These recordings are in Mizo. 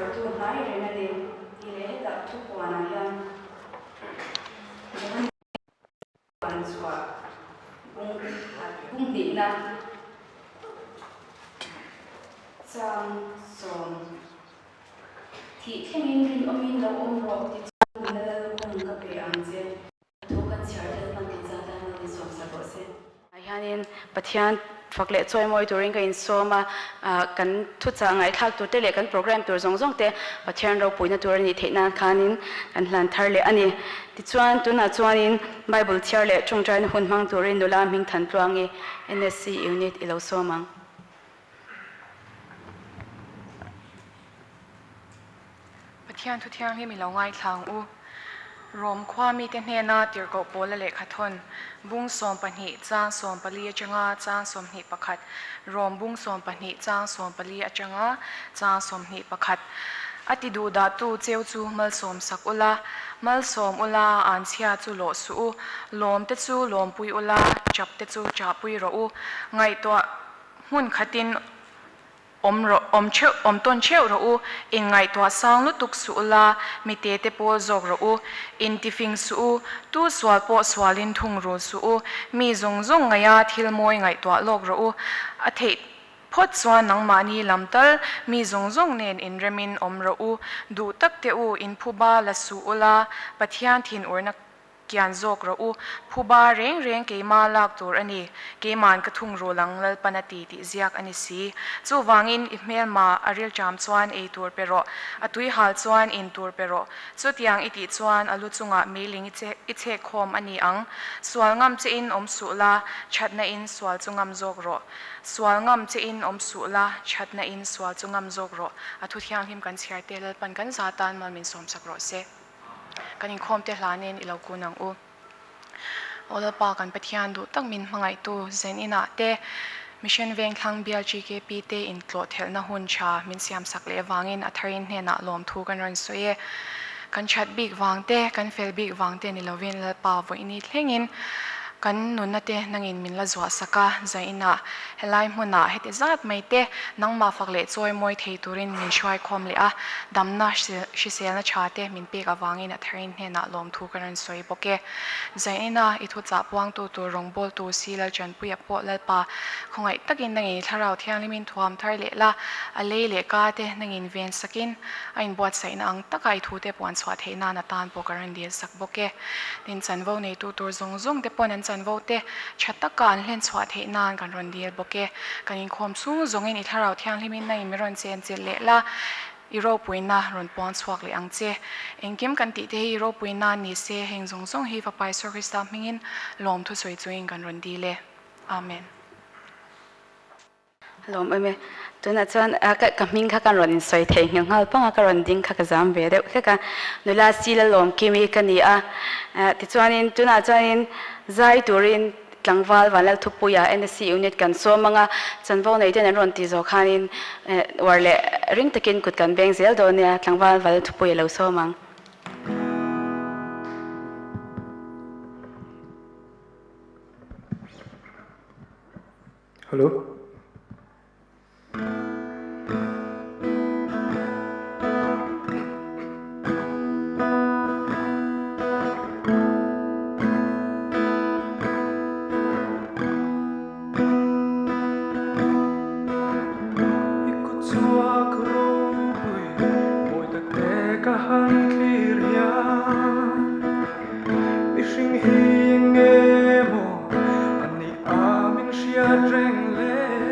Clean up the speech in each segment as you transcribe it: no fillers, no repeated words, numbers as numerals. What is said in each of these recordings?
zuartu hnai reng a ni tih leh hetah thupuanah hian Johana puan chhuah bung bung hnihna chang sawm thih thlengin rinawmin lo awm rawh tichuan nuna lalkhum ka pe ang che. Thu kan chhiar tel hman kan zat a, lo insawm sak rawh se. Ah hianin Pathian fak leh chawimawi turin ka insawm a, kan thuchah ngaihthlak tur te leh kan program tur zawng zawng te Pathian ropuina tur a nih theih nan khanin kan hlan thar leh a ni. Tichuan tunah chuanin Bible chhiar leh tawngtaina hun hmang turin nula hming Thantluangi NSC Unit i lo sawm ang. Pathian thu thianghlim i lo ngaithla ang u. Rom khua mite hnena tirhkoh Paula lehkha thawn, bung 12 chang 14 atanga chang 21, Rom bung 12 chang 14 atanga chang 21. A ti duhdahtu cheu chu malsawm sak ula, malsawm ula, anchhia chu lawh suh u, lawmte chu lawmpui ula, chapte chu chahpui rawh u, ngaihtuah hmun khatin Awm rawh, awm theuh, awm tawn theuh rawh u, inngaihtuah sang lutuk suh ula, mi te te pawl zawk rawh u, intifing suh u, tu sual pawh sualin thung rul suh u, mi zawng zawng ngaiha thil mawi ngaihtuah lawk rawh u, a theih phawt chuan nangmahni lam tal mi zawng zawng nen inremin awm rawh u, duh tak teh u, inphuba la suh ula, Pathian thinurna Kian zawk rawh u, phuba reng reng keima lak tur a ni, keiman ka thung rul ang Lalpan a ti tih ziak a ni si. Chuvangin i hmelma a rilṭam chuan ei tur pe rawh, a tui hal chuan in tur pe rawh. Chutiang i tih chuan a lu chungah meiling i chhek khawm a ni ang. Sual ngam che in awm suh la, thatna in sual chu ngam zawk rawh. Sual ngam che in awm suh la, thatna in sual chu ngam zawk rawh. A thu thianghlim kan chhiar te Lalpan kan za tan mal min sawmsak rawh se. Kan inkhawm te hlanin i lo kun ang u. Aw Lalpa kan Pathian duh tak min hmangaihtu zen inah te Mission Vengthlang Bial GKP te intlawh thelhna hun tha min siam sak leh avangin a tharin hnenah lawmthu kan rawn sawi e. Kan that bik vang te, kan fel bik vang te ni lovin Lalpa vawiini thlengin kan nunna te nangin min la zuah sak a, zainah Helai hmunah heti zat mai te nangmah fak leh chawi mawi thei turin min hruai khawm leh a, damna hriselna tha te min pek avangin a tharin hnenah lawmthu ka rawn sawi bawk e. Zainina i thuchah puangtu tur rawngbawltu si Lalchanpuia pawh Lalpa khawngaih takin nangin i thlarau thianghlimin thuam thar leh la, a lei leh ka te nangin ven sakin a inbuatsaihna ang taka i thute puan chhuah theih nan atan pawh ka rawn dil sak bawk e. Tin, chanvo neitu tur zawng zawng te pawn an chanvo te Tha taka an hlen chhuah theih nan kan rawn dil bawk e. Kan inkhawm chhung zawngin i thlarau thianghlimin nangin min rawn chen chilh leh la, i ropuina rawn puang chhuak leh ang che. Engkim kan tih te hi i ropuina ni se, heng zawng zawng hi Fapa Isua Krista hmingin lawmthu sawi chungin kan rawn dil e. Amen. Lawm em e. Tunah chuan ka ka hming kha kan rawn insawi thei nghil nghal pang a, ka rawn ding kha ka zam ve deuh hlek a. Nula Sila Lawmkimi ka ni a, tichuanin tunah chuanin zai turin tlangval Vanlalthupuia NSC unit kan sawm ang a, chanvo nei ten an rawn tih zawh khanin uar leh ring takin kut kan beng zel dawn nia, tlangval Vanlalthupuia lo sawm ang. Hello. I kut chhuak ropui mawi tak te ka han thlir hian mihring hi eng nge maw an nih a min hriat reng le.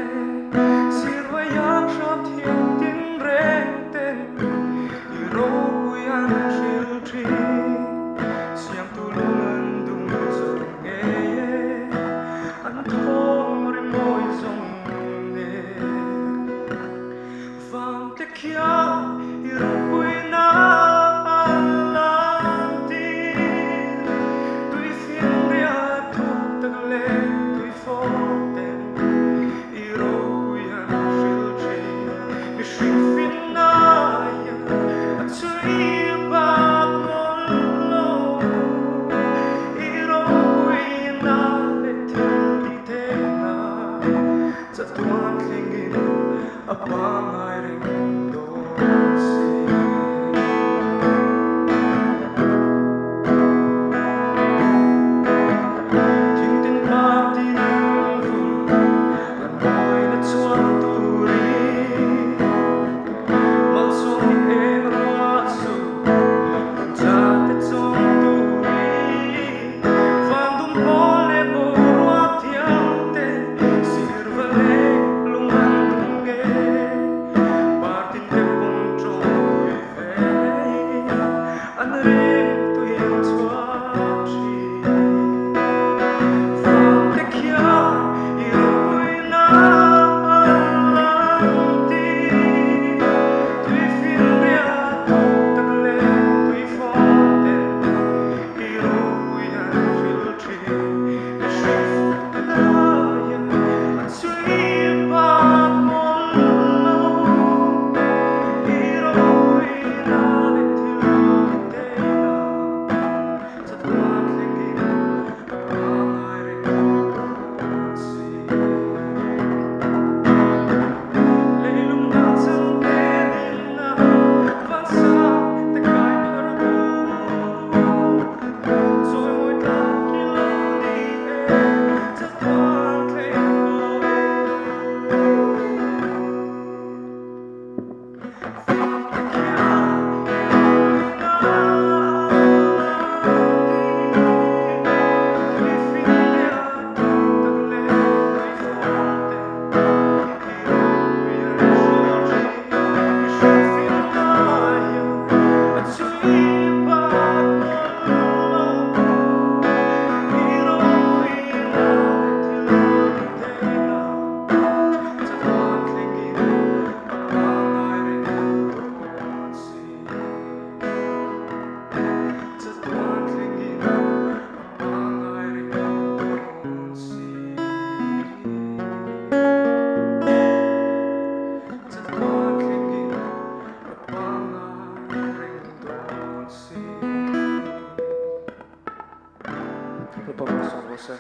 Lalpa malsawm rawh se.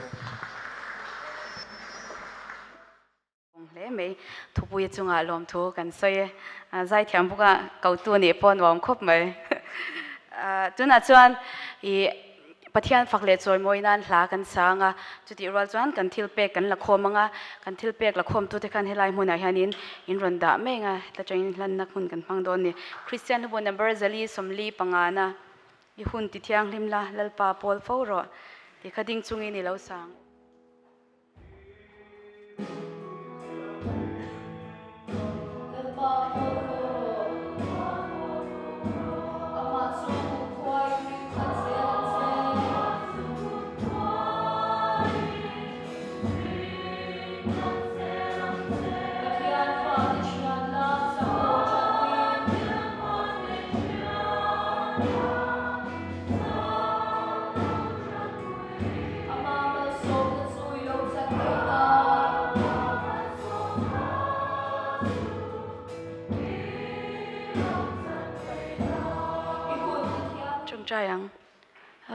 Awm hle mai. Thupui chungah lawmthu kan sawi e. Zaithiam bawk a, kotu nih pawh nuam khawp mai. Tunah chuan i Pathian fak leh chawimawi nan hla kan sang a, chutih rual chuan kan thil pek kan la khawm ang a, kan thil pek la khawmtute khan helai hmunah hianin in rawn dah mai ang a, heta tangin hlanna hmun kan hmang dawn a ni. Kristian hlubu number zali sawmli pangana i hun ti thianghlim la, Lalpa pawl fo rawh tih kha ding chungin i lo sang. Lalpa pawl fo rawh. Amah chu khuai hring khat zel ang che. Pathian fate thian la chak lo tanpuiin. Amah malsawmna chu i lo chan thei nan. I hun ti thiam. Ṭawngṭai ang.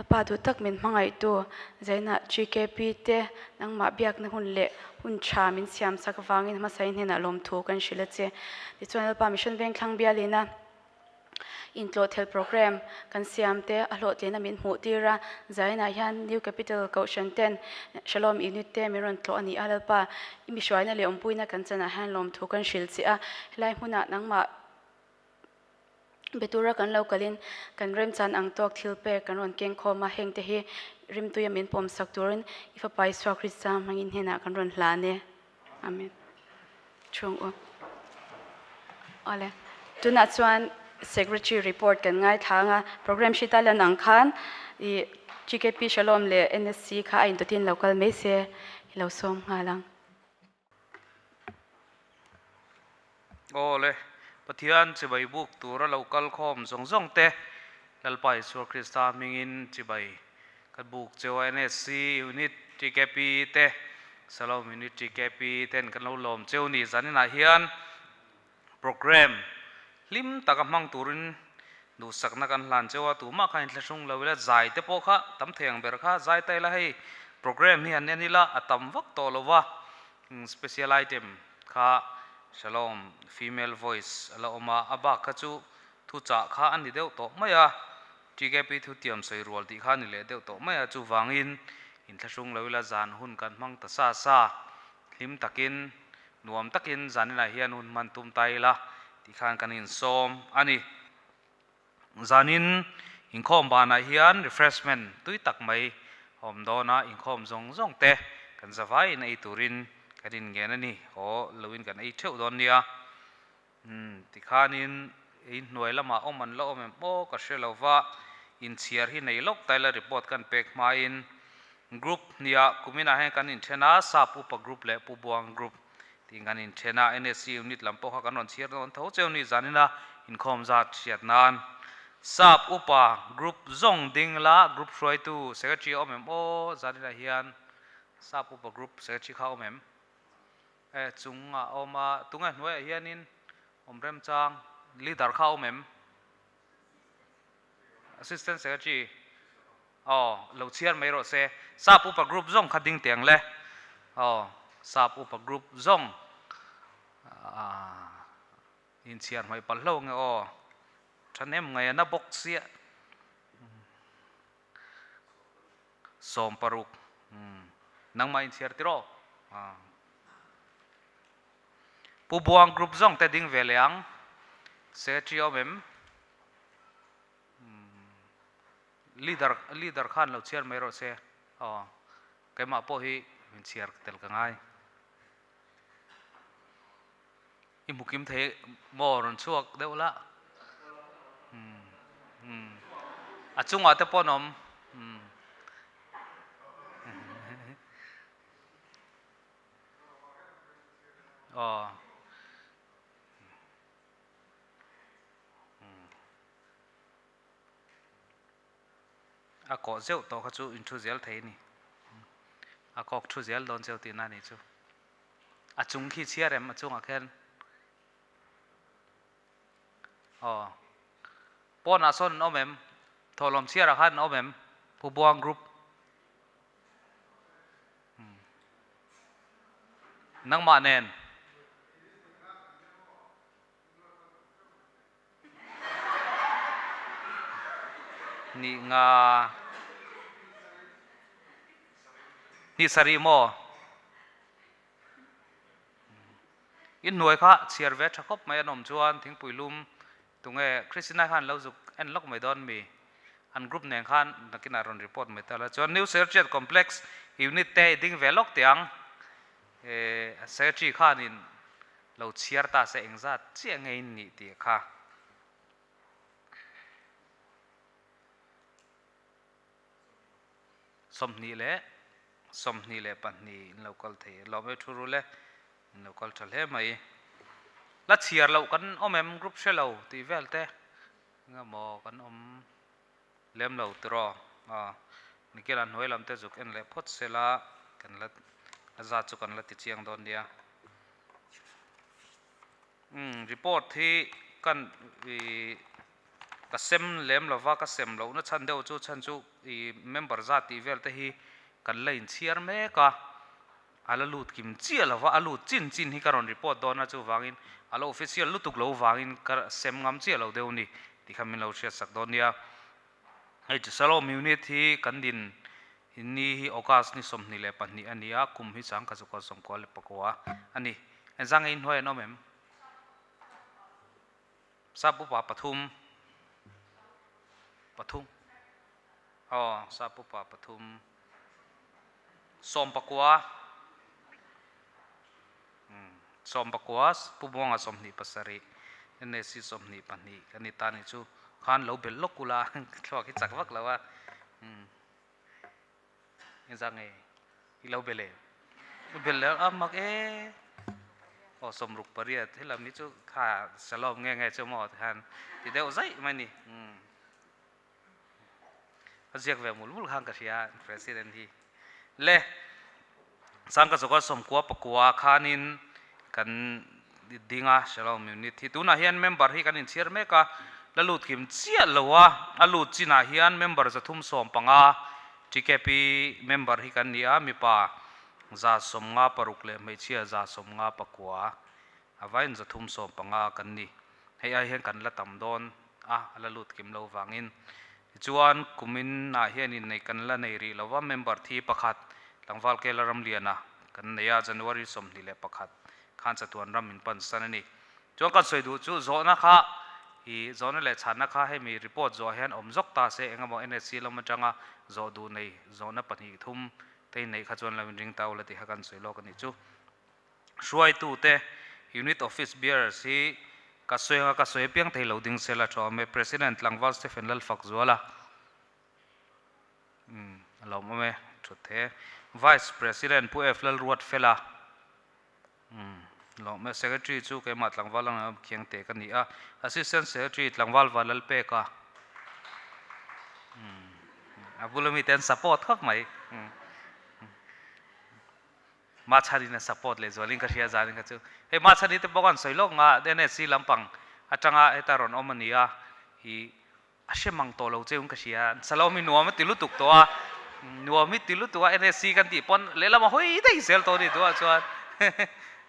Pa duh tak min hmangaihtu Zaina GKP te nangmah biakna hun leh hun ṭha min siam sak avangin hmasain hnenah lawmthu kan hrilh a che. Tichuan Lalpa Mission Vengthlang bialina Intlawhthel program kan siam te a hlawhtlina min hmuh tir a, Zainah hian New Capital Kohhran ten Shalom Unit te min rawn tlawh a ni a, Lalpa i mi hruaina leh awmpuina kan chanah hian lawmthu kan hrilh che a, helai hmunah nangmah be tura kan lo kalin kan remchan ang tawk thil pek kan rawn keng khawm a, hengte hi rimtuia min pawmsak turin i fapa Isua Krista hmangin hnenah kan rawn hlan e. Amen. Chung u. Awle. Tunah chuan Secretary report kan ngaithla ang a, program sheet a lan ang khan i GKP Shalom leh NSC kha a intotin lo kal mai se i lo sawm nghal ang. Awle. Pathian chibai buk tura lo kal khawm zawng zawng te Lalpa Isua Krista hmingin chibai Ka buk cheu a NSC unit TKP te Salom unit TKP ten kan lo lawm cheu ni zaninah hian program hlim taka hmang turin duhsakna kan hlan cheu a tumah kha inthlahrung lo ila zai te pawh kha tam thei ang ber kha zai ta ila hei program hi han en ila a tam vak tawh lo va special item kha Shalom female voice a la awm a a bak kha chu thuchah kha a ni deuh tawh mai a. TKP thutiam sawi rual tih kha a ni leh deuh tawh mai a, chuvangin inthlahrung lo ila zan hun kan hmang ta sa sa, hlim takin, nuam takin zaninah hian hun hman tum ta ila tih khan kan insawm a ni. Zanin inkhawm banah hian refreshment tui tak mai a awm dawn a, inkhawm zawng zawng te kan zavaiin ei turin kan inngen a ni, haw loin kan ei theuh dawn nia. Umm, tikhanin in hnuai lamah awm an la awm em aw ka hre lo va, inchhiar hi nei lawk ta ila report kan pek hmain group hniah kuminah hian kan inthen a, Sap Upa group leh Pu Buang group tiin kan inthen a, NSC unit lam pawh kha kan rawn chhiar dawn tho cheu ni zanina inkhawm zat hriat nan Sap Upa group zawng ding la group hruaitu secretary a awm em aw zaninah hian Sap Upa group secretary kha a awm em? E chung a awm a, tunge hnuaiah hianin awm remchang leader kha a awm em? Assistant Secretary aw lo chhiar mai rawh se. Sap upa group zawng kha ding teng le. Aw sap upa group zawng ah inchhiar hmaih palh hlo nge aw. Thahnem ngaih a na bawk chiah. 60 nangmah inchhiar tiraw Pu Buang group zawng te ding ve leh ang secretary awm em leader leader khan lo chhiar mai rawh se aw keimah pawh hi inchhiar tel ka ngai i hmu kim thei maw rawn chhuak deuh la umm a chungah te pawh an awm umm aw a kawh zeuh tawh kha chu inthu zel thei a ni a kawk thu zel dawn cheu tihna a nih chu. A chung khi chhiar em a chungah khian aw pawnah sawn an awm em thawhlawm chhiarah khan an awm em Phubuang group. Nangmah nen. Ni nga. Ni sarih maw? In hnuai kha chhiar ve tha khawp mai an awm chuan thingpui lum tunge Christina khan lo zuk en lawk mai dawn mi? An group nen khan nakinah rawn report mai ta la. Chuan New Serchiat Complex unit te i ding ve lawk teh ang. Secretary khanin lo chhiar ta se engzat chiah nge in nih tih kha. 22 in lo kal thei lawm e thu rul e in lo kal tha hle mai. La chhiar loh kan awm em group hre lo tih vel te eng emaw kan awm lem lo tiraw aw Nikhil a hnuai lam te zuk en leh phawt sela kan la a zat chu kan la ti chiang dawn nia. Umm report hi kan ih ka sem lem lova ka sem lohna chhan deuh chu chhan chu ih member zat tih vel te hi kan la inchhiar mek a, a la lut kim chiah lova a lut chin chin hi ka rawn report dawn a chuvangin a la official lutuk lo vangin ka sem ngam chiah lo deuh a ni tih kha min lo hriat sak dawn nia. Hei chu Shalom unit hi kan din ni hi August ni 22 a ni a, kum hi chang kha chu kaw 94 a ni. Engzang nge inhnuai an awm em? Sap upa pathum pathum aw sap upa pathum sawmpakua 19 Pu Buanga 27 NSC 22 kan ni ta nih chu khan lo belh lawk ula thluak hi chak vak lo a engzah nge i lo belh em i belh leh a mak e aw 68 helam hi chu kha Shalom nge nge chu maw tikhan ti deuh zaih mai a ni A ziak ve mul mul khan ka hria President hi. Le Sangka Zawka 94 khanin kan ding a Shalom Unit hi. Tunah hian member hi kan inchhiar mek a, la lut kim chiah lo a, a lut chinah hian member 315 TKP member hi kan ni a, mipa 156 leh hmeichhia 159 a vain 315 kan ni. Hei ai hian kan la tam dawn a, a la lut kim lo vangin. Tichuan, kumin ah hian innei kan la nei rih lo va, member thi pakhat tlangval Kela Ramliana kan nei a, January 21 khan chatuan ram min pan san a ni. Chuan kan sawi duh chu zawhna kha i zawhna leh chhanna kha hemi report zawh hian awm zawk ta se engemaw NSC lam atanga zawh duh nei zawhna pahnih thum te inneih kha chuan lo inring ta ula tih kha kan sawi lawk a nih chu. Hruaitute, Unit Office Bearers hi ka sawi anga ka sawi apiang thei lo ding sela tha awm e. President Tlangval Stephen Lalfakzuala umm a lawm awm e, thut the. Vice President Pu F Lalruatfela umm a lawm awm e. Secretary chu keimah Tlangval ang em Khiangte ka ni a. Assistant Secretary Tlangval Vanlalpeka umm a bula mite an support khawp mai. Machhanin a support leh zualin ka hria zanin kha chu. Hei Machhani te pawh an sawi lawk nga NSC lampang atanga heta rawn awm a ni a, i a hre mang tawh lo cheu in ka hria. Salawm hi nuam a ti lutuk tawh a, nuam hi ti lutuk a NSC kan tih pawn lehlam a hawi daih zel tawh a ni duah chuan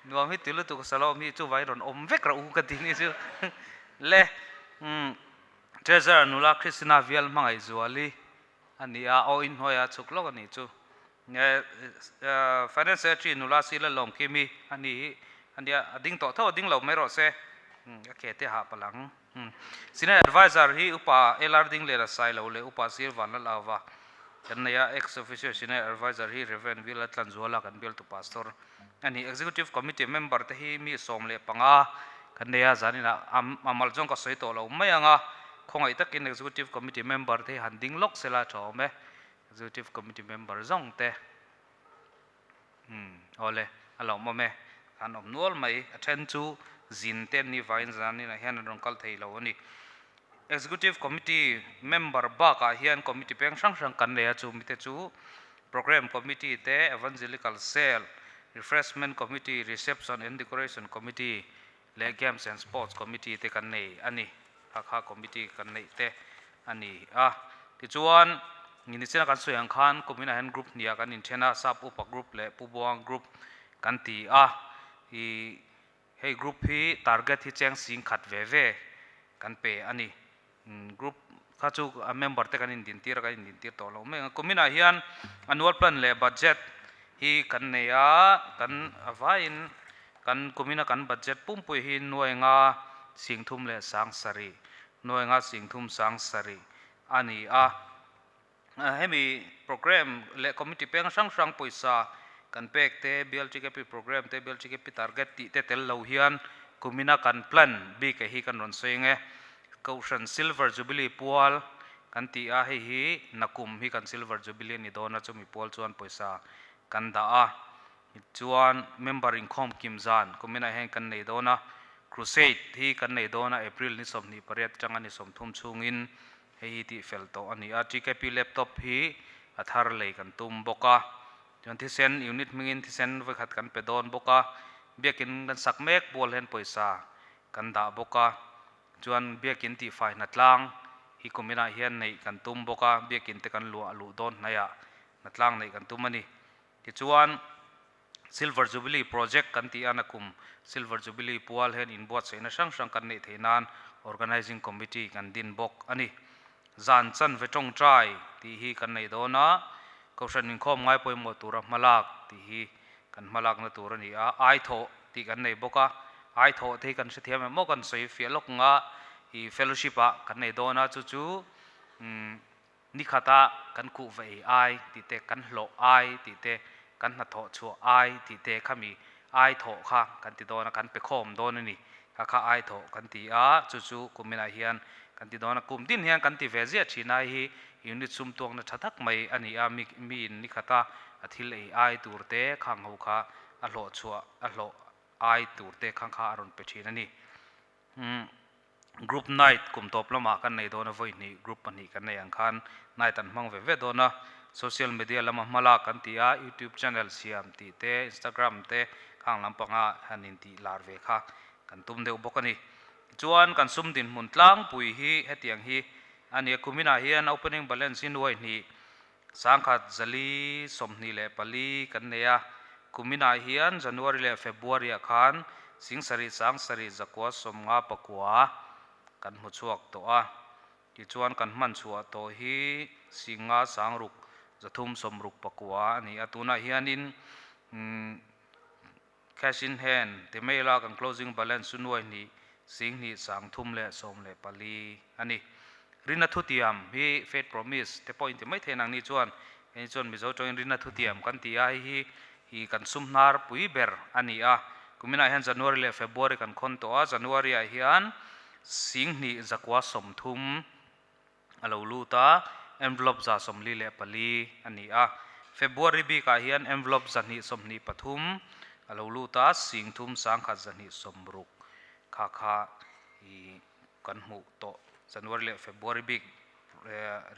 nuam hi ti lutuk a Salawm hi chuvangin rawn awm vek rawh u ka ti ni chu. Le Treasurer nula Christina Vial Hmangaihzuali a ni a, aw inhnuaiah a chhuk lawk a nih chu. Finance Secretary nula Sila Lawmkimi a ni hi a nia, a ding tawh tho a ding lo mai rawh se, a ke te hah palh ang. Senior Adviser hi Upa LR Dinglera Sailo leh Upa Sir Vanlalauva kan nei a, Ex Officio Senior Adviser hi Rev Vila Tlanzuala kan bialtu Pastor a ni. Executive Committee member te hi mi 15 kan nei a, zaninah a mal zawng ka sawi tawh lo mai ang a, khawngaih takin Executive Committee member te hi han ding lawk sela tha awm e. Executive Committee member zawng te umm awle a lo awm e, an awm nual mai, a then chu zin te an nih vangin zaninah hian an rawn kal thei lo a ni. Executive Committee member bakah hian committee peng hrang hrang kan nei a, chu mite chu Programme Committee te, Evangelical Cell, Refreshment Committee, Reception and Decoration Committee leh Games and Sports Committee te kan nei a ni. Kha kha committee kan neih te a ni a. Tichuan, nichina kan sawi ang khan kuminah hian group hniah kan inthen a, Sap Upa Group leh Pu Buang Group kan ti a. I hei group hi target hi cheng sing khat ve ve kan pe a ni. Group kha chu a member te kan indin tir a, kan indin tir tawh lo mai ang. Kuminah hian annual plan leh budget hi kan nei a, kan a vaiin kan kumina kan budget pumpui hi nuai nga sing thum leh sang sarih, nuai nga sing thum sang sarih a ni a. Hemi program leh committee peng hrang hrang pawisa kan pek te, BLTKP program te, BLTKP target tih te tel lo hian kumina kan plan bik hi kan rawn sawi ang e. Kohhran Silver Jubilee pual kan ti a, hei hi nakum hi kan Silver Jubilee a ni dawn a, chumi pual chuan pawisa kan dah a. Chuan member inkhawm kim zan kuminah hian kan nei dawn a, Crusade hi kan nei dawn a, April ni 28 atanga ni 30 chhungin Hei hi tih fel tawh a ni a, TKP laptop hi a thar lei kan tum bawk a, chuan thisen unit hmingin thisen vawikhat kan pe dawn bawk a, biakin kan sak mek bual hian pawisa kan dah bawk a, chuan biakin tihfai hnatlang hi kuminah hian neih kan tum bawk a, biakin te kan luah luh dawn hnaiah hnatlang neih kan tum a ni. Tichuan. Silver Jubilee Project kan tih a, nakum Silver Jubilee pual hian inbuatsaihna hrang hrang kan neih theih nan Organizing Committee kan din bawk a ni. Zan chanve tawngtai tih hi kan nei dawn a, Kohhran inkhawm ngai pawimawh tura hmalak tih hi kan hmalakna tur a ni a, aithawh tih kan nei bawk a, aithawh te hi kan hrethiam em aw kan sawi fiah lawk ang a, ih fellowship ah kan nei dawn a, chu chu umm Ni khata kan kuhva ei ai tih te, kan hlawh ai tih te, kan hnathawh chhuah ai tih te khami ai thawh kha kan ti dawn a, kan pe khawm dawn a ni. Kha kha ai thawh kan ti a, chu chu kuminah hian kan ti dawn a. Kum din hian kan ti ve ziah thin a, hei hi unit sum tuakna tha tak mai a ni a, mi miin ni khata a thil ei ai tur te khang ho kha a hlawh chhuah a hlawh ai tur te khang kha a rawn pe thin a ni. Umm. Group night kum tawp lamah kan nei dawn a, vawi hnih group pahnih kan nei ang khan night an hmang ve ve dawn a. Social media lama hmalak kan ti a, YouTube channel siam tih te, Instagram te khang lampanga han intih lar ve kha kan tum deuh bawk a ni. Tichuan kan sum dinhmun tlangpui hi hetiang hi a ni a, kuminah hian opening balance hi nuai hnih sangkhat zali 24 kan nei a, kuminah hian January leh February ah khan 70 7 zakua 59 kan hmu chhuak tawh a, tichuan kan hman chhuah tawh hi 5 6 3 69 a ni a, tunah hianin Cash in hand ti mai ila kan closing balance chu nuai hnih, sing hnih, sang thum leh sawm leh pali a ni. Rina thutiam hi faith promise te pawh in ti mai thei nang ni chuan hei chuan Mizo tawngin Rina thutiam kan ti a, hei hi hi kan sum hnar pui ber a ni a. Kuminah hian January leh February kan khawn tawh a, January ah hian sing hnih zakua 30 a lo lut a, envelope 144 a ni a. February bikah hian envelope 223 a lo lut a, 30 1 260 kha kha i kan hmuh tawh January leh February bik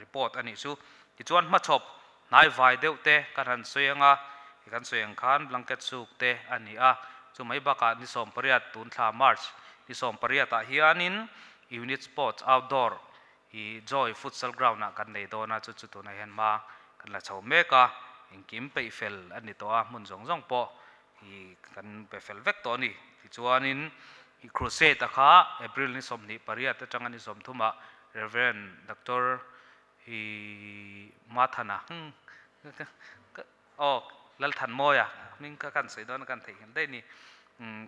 report a nih chu. Tichuan hmachhawp hnai vai deuh te kan han sawi ang a, kan sawi ang khan blanket suk te a ni a, chu mai bakah ni 18 tun thla March ni 18 ah hianin Unit Sports Outdoor hi Joy Futsal Ground ah kan nei dawn a, chu chu tunah hian hma kan la chho mek a, engkim peih fel a ni tawh a, hmun zawng zawng pawh hi kan pe fel vek tawh a ni. Tichuanin i Crusade a kha April ni 28 atanga ni 30 ah Rev. Doctor hi Mathana Aw, Lalthanmawia hming kha kan sawi dawn a, kan theihnghilh daih a ni.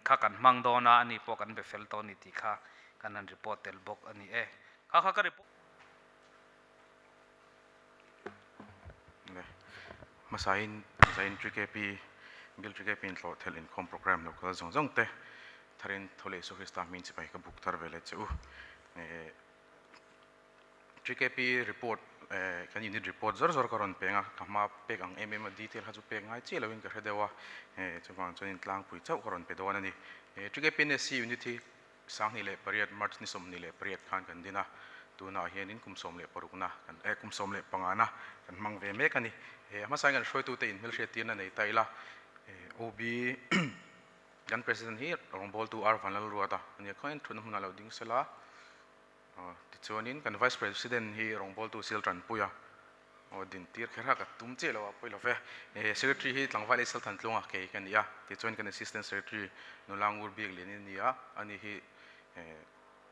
Kha kan hmang dawn a, ani pawh kan be fel tawh a ni tih kha kan han report tel bawk a ni e. Kha kha ka report. Hmasain Zain TKP, Bill TKP in hlawh thelh inkhawm program lo kal zawng zawng te tharin tho leh Isua Krista hming chipai ka buk thar ve leh che u. TKP report kan unit report zawr zawr ka rawn peng a, ka hma pek ang em em a detail kha chu pek ngai chiah loin ka hre deuh a, chuvang chuan intlangpui chauh ka rawn pe dawn a ni. TKP NSC unit hi 2008 March ni 28 khan kan din a, tunah hianin kum 16 na kan kum 15 na kan hmang ve mek a ni. A hmasain kan hruaitute inhmelhriat tirna nei ta ila, OB kan president hi rawngbawltu R Vanlalruata a nia, khawihin thutna hmunah lo ding sela, Tichuanin kan Vice President hi rawngbawltu sil tanpui a, Aw din tir kher a ka tum chiah lo a pawi lo ve. Secretary hi tlangval Isal Thantlunga kei ka ni a, tichuan kan Assistant Secretary nula ngur bik lian in a ni a, ani hi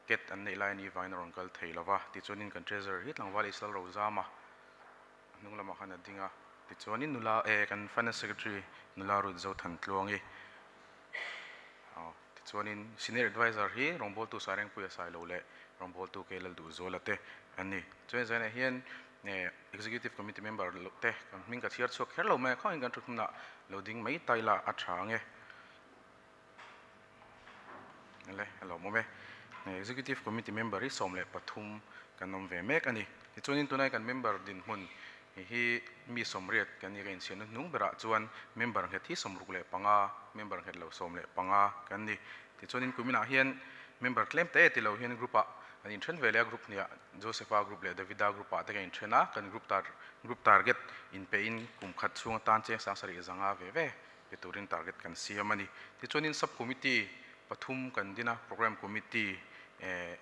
ket an neih lai a nih vangin a rawn kal thei lo va, tichuanin kan Treasurer hi tlangval Isal Rozama hnung lamah khan a ding a, tichuanin nula kan Finance Secretary nula Ruth Zothantluangi aw tichuanin Senior Adviser hi rawngbawltu Sairengpuia Sailo leh rawngbawltu Keilal Duhzuala te an ni. Chuan zainah hian Executive Committee member loh te kan hming ka chhiar chhuak kher lo mai a, khawngin kan thu hmunah lo ding mai ta ila a tha ang e. Le a lawmawm e. Executive Committee member hi 13 kan awm ve mek a ni. Tichuanin tunai kan member dinhmun hi mi 80 kan ni ka inchhiarna hnung berah chuan member nghet hi 65, member nghet lo 15 kan ni. Tichuanin kuminah hian member tlem te ti lo hian group ah kan inthen ve leh a, group hniah Josepha group leh Davida group ah te kan inthen a, kan group tar group target inpehin kum khat chhung atan cheng 70 zanga ve ve pe turin target kan siam a ni. Tichuanin sub committee pathum kan din a, program committee,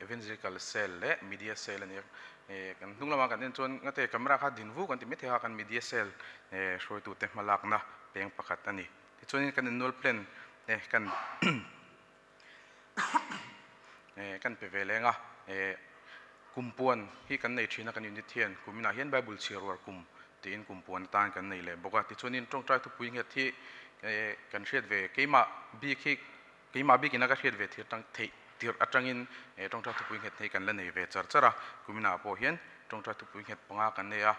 evangelical cell leh media cell a ni a. Kan hnung lamah kan en chuan ngate camera kha din vuk an ti maithei a, kan media cell hruaitute hmalakna peng pakhat a ni. Tichuanin kan annual plan kan kan pe ve leng a, kum puan hi kan nei thin a kan unit hian kuminah hian Bible chhiar rual kum tiin kum puan atan kan nei leh bawk a. Tichuanin tawngtai thupui nghet hi kan hriat ve keimah bik hi keimah bikin a ka hriat ve thir tang theih tirh atangin tawngtai thupui nghet hi kan la nei ve char char a, kuminah pawh hian tawngtai thupui nghet panga kan nei a,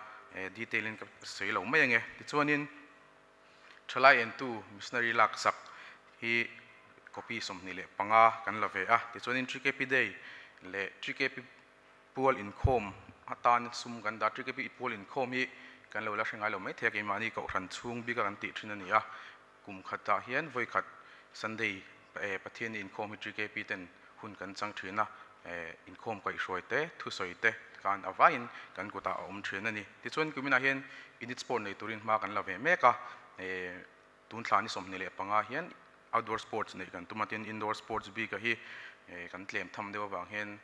detail in ka sawi lo mai ange. Tichuanin Thalai entu missionary lak sak hi copy 25 kan la ve a, tichuanin TKP Day leh TKP pual inkhawm atan sum kan dah. TKP pual inkhawm hi kan lo la hre ngai lo maithei a, keimahni kohhran chhung bika kan tih thin a ni a. Kum khatah hian vawi khat Sunday Pathian inkhawm hi TKP ten hun kan chang thin a, inkhawm kaihhruai te, thusawi te khan a vaiin kan kutah a awm thin a ni. Tichuan kuminah hian unit sport nei turin hma kan la ve mek a, tun thla ni 25 hian outdoor sports neih kan tum a, tin indoor sports bik a hi kan tlem tham deuh avang hian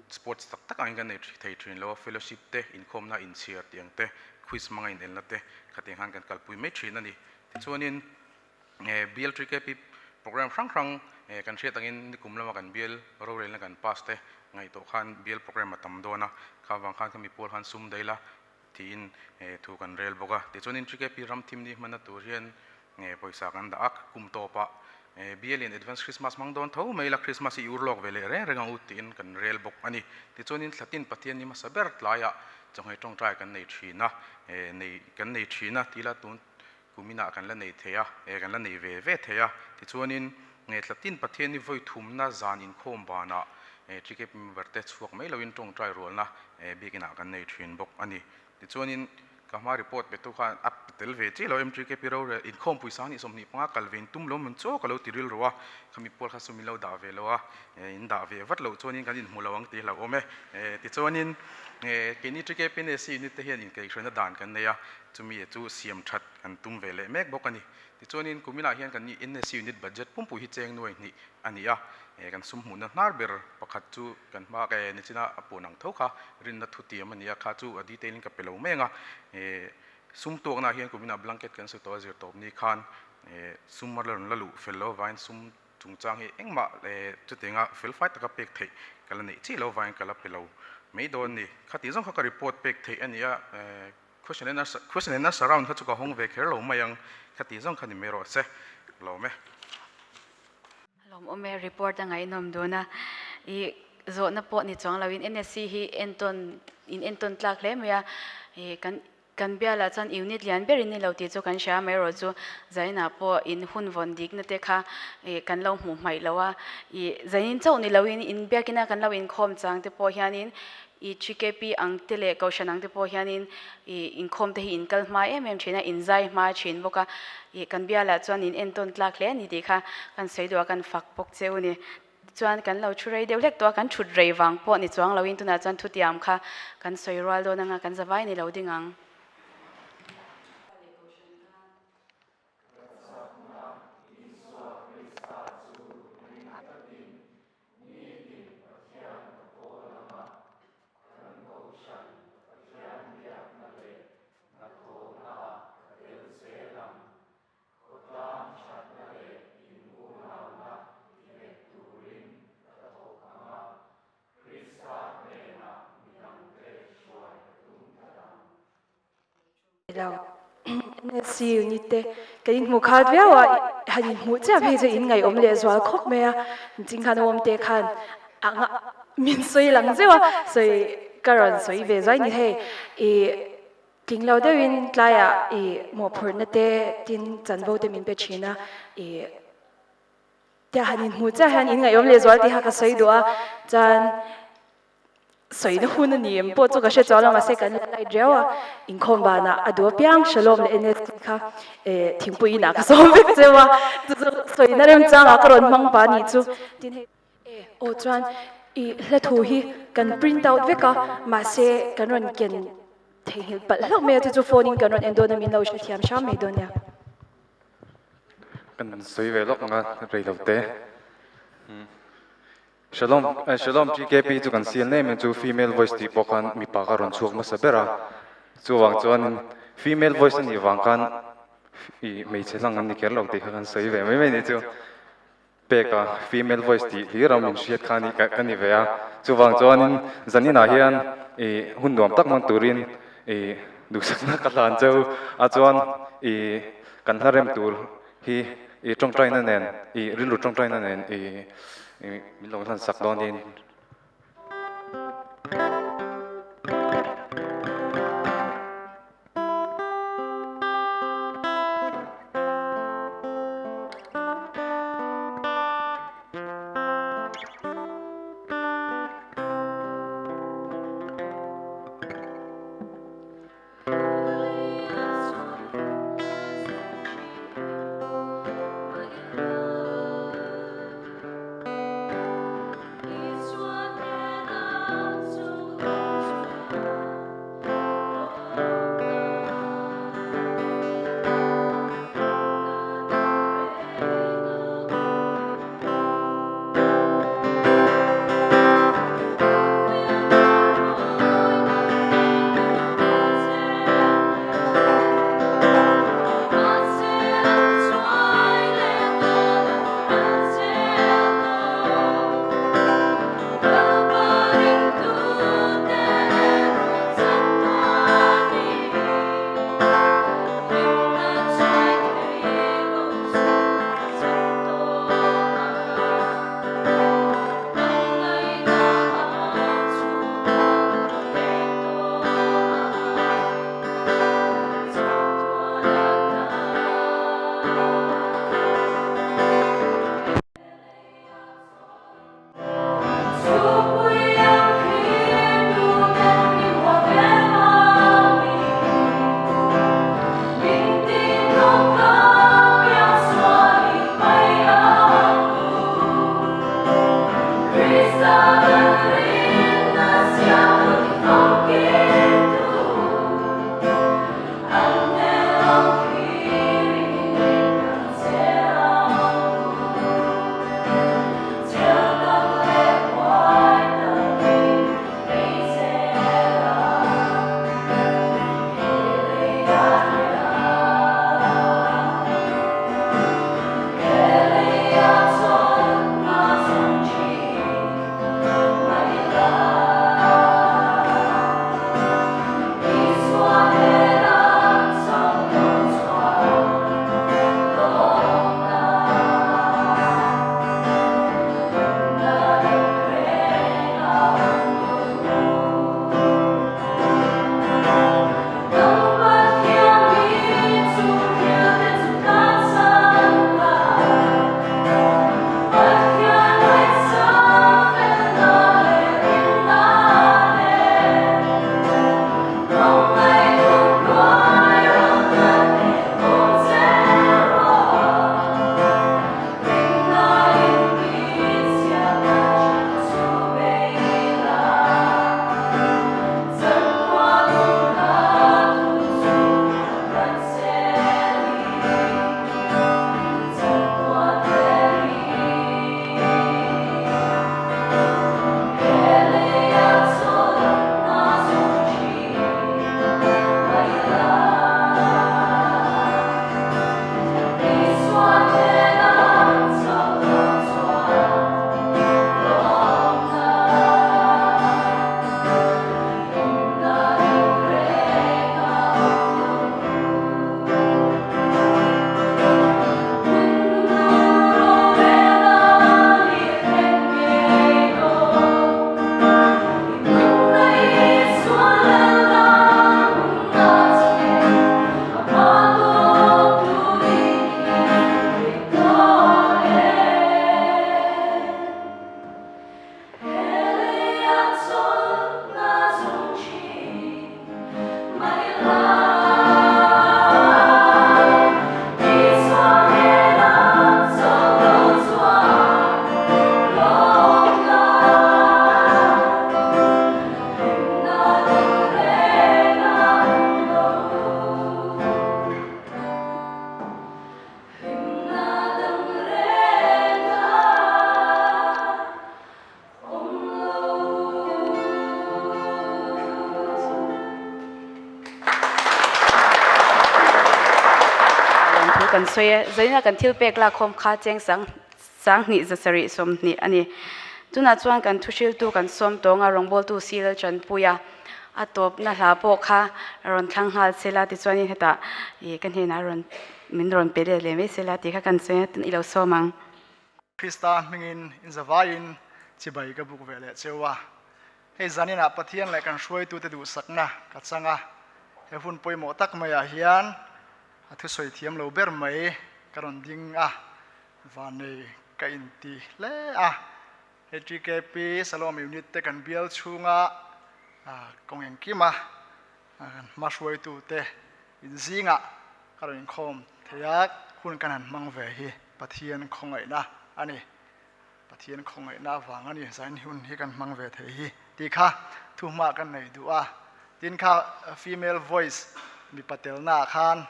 sports tak tak angin kan nei thei thin lo a, fellowship te, inkhawmna inchhiar tih ang te, quiz hmanga inelna te khatiang khan kan kalpui mai thin a ni. Tichuanin Bial TKP program hrang hrang kan hriat angin nikum lama kan bial rorelna kan pass te ngaihtuah khan bial program a tam dawn a, kha vang khan khami pawl khan sum daih la tiin thu kan rel bawk a. Tichuanin TKP ram thim ni hmanna tur hian pawisa kan dah a, kum tawpah bial in advance Christmas hmang dawn tho mai la, Christmas hi i ur lawk ve leh reng reng ang u tiin kan rel bawk a ni. Tichuanin thlatin Pathian ni hmasa ber tlaiah chawhmeh tawngtai kan nei thin a, nei kan nei thin a tila tun Kuminah kan la nei thei a, eh kan la nei ve ve thei a. Tichuanin nge tlatin Pathian hi vawi thumna zan inkhawm banah eh TKP member te chhuak mai loin tawngtai rualna eh biakinah kan nei thin bawk a ni. Tichuanin ka hma report petu khan a pe tel ve chiah lo em TKP rorel inkhawm pawisa nih 25 kal ve in tum lo mun chaw ka lo ti rilru a, khami pual kha sum in lo dah ve lo a, eh in dah ve vat loh chuanin kan inhmu lo ang tih hlauhawm e. Eh tichuanin eh keini TKP NSC unit te hian inkaihhruaina dan kan nei a, Chumi chu siam that kan tum ve leh mek bawk a ni. Tichuanin kuminah hian kan NSC unit budget pumpui hi cheng nuai hnih a ni a, kan sum hmuhna hnar ber pakhat chu kan hma nichina a puan ang tho kha rinna thutiam a ni a, kha chu a detail in ka pe lo mai ang a. Sum tuaknaah hian kuminah blanket kan su tawh a zir tawp ni khan sum a rawn la luh fel lo avangin sum chungchang hi engmah chutianga fel fai taka pek theih ka la neih chiah lo avangin ka la pe lo mai dawn a ni. Khati zawng kha ka report pek theih a ni a. Question and answer, question and answer round kha chu ka hawng ve kher lo mai ang, kha tih zawng kha ni mai rawh se, lawm e. Lawm awm e, report a ngaihnawm dun a, i zawhna pawh ni chuang loin NSC hi entawn in entawn tlak hle mai a, i kan kan bialah chuan unit lian ber in ni lo tih chu kan hria mai erawh chu zainah pawh in hun vawn dikna te kha i kan lo hmuh hmaih lo a, i zanin chauh ni loin in biakina kan lo inkhawm chang te pawh hianin I TKP ang te leh Kohhran ang te pawh hianin i inkhawm te hi in kal hma em em thin a, in zai hma thin bawk a, i kan bialah chuan in entawn tlak hle a ni tih kha kan sawi duh a, kan fak bawk che u ni. Tichuan kan lo thu rei deuh hlek tawh a, kan thut rei vang pawh ni chuang loin tunah chuan thutiam kha kan sawi rual dawn anga kan zavai ni lo ding ang. Nitin Pathian ka pawl ang a, kan Kohhran Pathian biak. lo. NSC unit te kan inhmuh khat viau a, han inhmuh chiah phei chu in ngaihawm leh zual khawp mai a, ching khan awm te khan a min sawi lang zeuh a, sawi ka rawn sawi ve zuai ni hei ih tling lo deuhin tlaiah ih mawhphurhna te tin chanvo te min pe thin a ih tia han inhmuh chiah hian in ngaihawm leh zual tih kha ka sawi duh a, chuan. Sawina hun a ni em pawh chu ka hre chuang lo mahse kan la light riau a, inkhawm banah a duh apiang Shalom leh NST kha eh thingpui inah ka sawm vek cheu a, chu chu sawina remchangah ka rawn hmang pah a nih chu. Tin hei eh aw chuan i hla thu hi kan print out vek a mahse kan rawn ken theihnghilh palh hlauh mai a chu chu phone in kan rawn en dawn a min lo hrethiam hram mai dawn nia. Kan sawi ve lawk ang a rei lo te. Shalom Shalom TKP chu kan sial nem em chu female voice tih pawh khan mipa kha rawn chhuak hmasa ber a, chuvang chuanin female voice a nih vang khan ih hmeichhe hlang an ni kher lo tih kha kan sawi ve mai mai ni chu pek a female voice tih hlir a min hriat kha ni ka ni ve a, chuvang chuanin zaninah hian ih hun nuam tak hmang turin ih duhsakna ka hlan cheu a chuan ih kan hla rem tur hi i tawngtaina nen i rilru tawngtaina nen i min lo hlan sak dawnin. kan sawi e. Zaina kan thil pek lakkhawm kha cheng sang 20 7 20 a ni. Tunah chuan kan thuhriltu kan sawm tawng a, rawngbawltu si Lalchanpui a, a tawpna hla pawh kha rawn thlang nghal sela tichuanin hetah ih ka hnenah rawn min rawn pe let leh mai sela tih kha kan sawi a, i lo sawm ang. Krista hmingin inzavaiin chibai ka buk ve leh cheu a. Hei zaninah Pathian leh kan hruaitute duhsakna ka chang a, he hun pawimawh tak maiah hian a thusawi thiam lo ber mai ka rawn ding a, Vannei ka inti hle a, hei TKP Salom Unit te kan bial chhunga kawng engkima kan hma hruaitute inzingah ka rawn inkhawm thei a, hun kan han hmang ve hi Pathian khawngaihna a ni. Pathian khawngaihna avang a ni, zain hun hi kan hmang ve thei hi tih kha thuhma kan nei duh a. Tin kha female voice mipa telnaah khan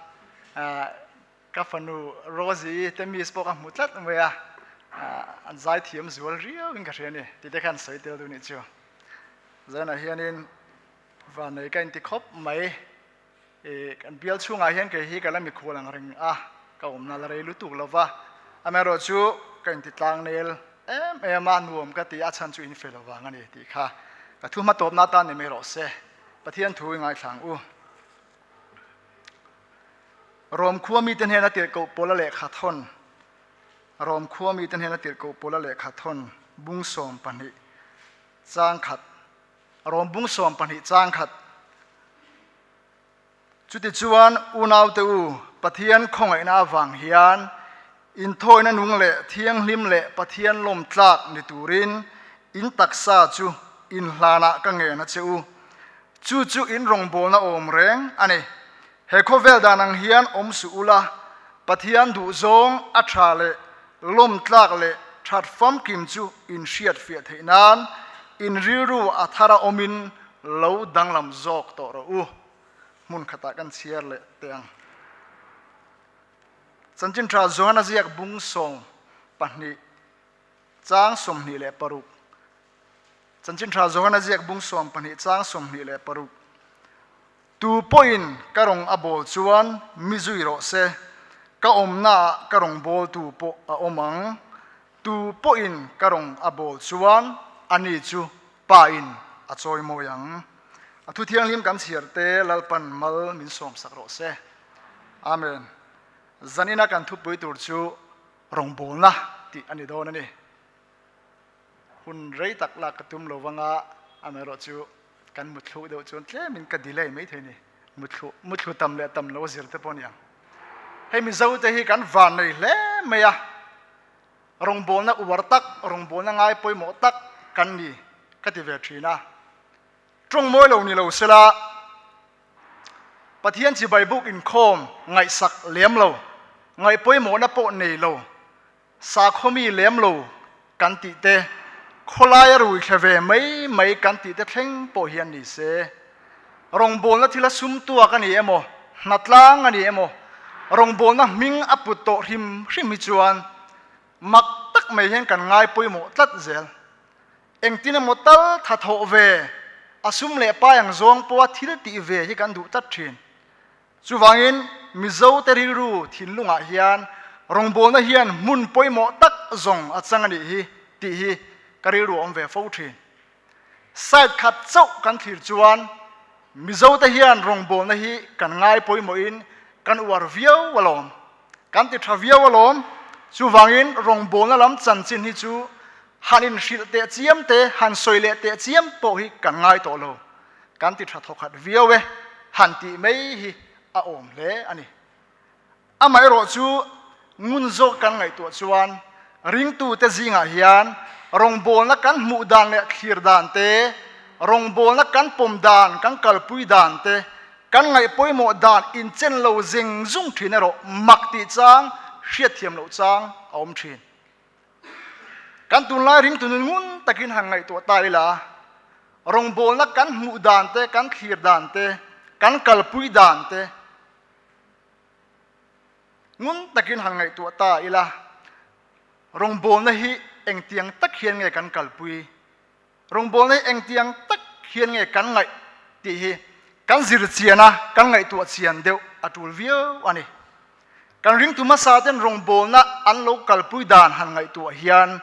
Ka fanu Rosie te miss pawh ka hmu tlat mai a, an zai thiam zual riau in ka hria a ni tih te khan sawi tel duh nih chu. Zainah hianin vannei ka inti khawp mai, i kan bial chhungah hian kei hi ka la mikhual ang reng a, ka awmna la rei lutuk lo va, amaherawh chu ka inti tlang nel em em a, nuam ka ti a chhan chu in fel avang a ni tih kha ka thu hma tawpna atan ni mai rawh se, Pathian thu i ngaithla ang u. Rom khua mite hnena tirhkoh Paula lehkha thawn Rom khua mite hnena tirhkoh Paula lehkha thawn bung 12 chang khat Rom bung 12 chang khat Chutichuan unaute u, Pathian khawngaihna avang hian inthawina nung leh thianghlim leh Pathian lawm tlak ni turin in taksa chu inhlanah ka ngen a che u. Chu chu in rawngbawlna awm reng a ni. He khawvel dan ang hian awm suh ula, Pathian duhzawng a tha leh lawm tlak leh that famkim chu in hriat fiah theih nan in rilru a thar a awmin lo danglam zawk tawh rawh u. Hmun khatah kan chhiar leh teh ang. Chanchin tha Johana ziak bung 12 chang 26. Chanchin tha Johana ziak bung 12 chang 26. Tu pawhin ka rawng a bawl chuan mi zui rawh se, ka awmnaah ka rawng bawltu pawh a awm ang. Tu pawhin ka rawng a bawl chuan ani chu Pa in a chawi mawi ang. A thu thianghlim kan chhiar te Lalpan mal min sawmsak rawh se. Amen. Zanina kan thupui tur chu rawngbawlna tih a ni dawn a ni. Hun rei tak lak ka tum lo vanga amaherawhchu kan muthlu deuh chuan tlemin ka delay mai thei a ni. Muthlu muthlu tam leh tam lo zir te pawh a ni ang. Hei Mizo te hi kan van nei hle mai a, rawngbawlna uar tak, rawngbawlna ngai pawimawh tak kan ni ka ti ve thin a. Tawng mawi lo ni lo sela Pathian chibai buk inkhawm ngaihsak lem lo, ngaih pawimawhna pawh nei lo, Sakhawmi lem lo kan tih te, khawlai a rui thle ve mai mai kan tih te thleng pawh hian ni se. Rawngbawlna thil a sum tuak a ni emaw, hnatlang a ni emaw, rawngbawlna hming a put tawh hrim hrim hi chuan mak tak mai hian kan ngai pawimawh tlat zel. Engtin emaw tal tha thawh ve, a sum leh pai ang zawng pawha thil tih ve hi kan duh tlat thin. Chuvangin Mizote rilru thinlungah hian rawngbawlna hian hmun pawimawh tak zawng a chang a nih hi tih hi ka rilru a awm ve fo thin. Side khat chauh kan thlir chuan Mizote hian rawngbawlna hi kan ngai pawimawhin kan uar viau alawm, kan ti tha viau alawm. Chuvangin rawngbawlna lam chanchin hi chu han inhrilh teh chiam te, han sawi leh teh chiam pawh hi kan ngai tawh lo. Kan ti tha thawkhat viau e, han tih mai hi a awm hle a ni. Amaherawh chu ngun zawk kan ngaihtuah chuan ringtute zingah hian rawngbawlna kan hmuh dan leh thlir dan te, rawngbawlna kan pawm dan, kan kalpui dan te, kan ngaih pawimawh dan inchen lo zeng zung thin erawh mak tih chang, hriatthiam loh chang a awm thin. Kan tunlai ringtu nun ngun takin han ngaihtuah ta ila, rawngbawlna kan hmuh dan te, kan thlir dan te, kan kalpui dan te ngun takin han ngaihtuah ta ila, rawngbawlna hi engtiang tak hian nge kan kalpui, rawngbawlna hi engtiang tak hian nge kan ngaih tih hi kan zir chian a, kan ngaihtuah chian deuh a tul viau a ni. Kan ringtu hmasa ten rawngbawlna an lo kalpui dan han ngaihtuah hian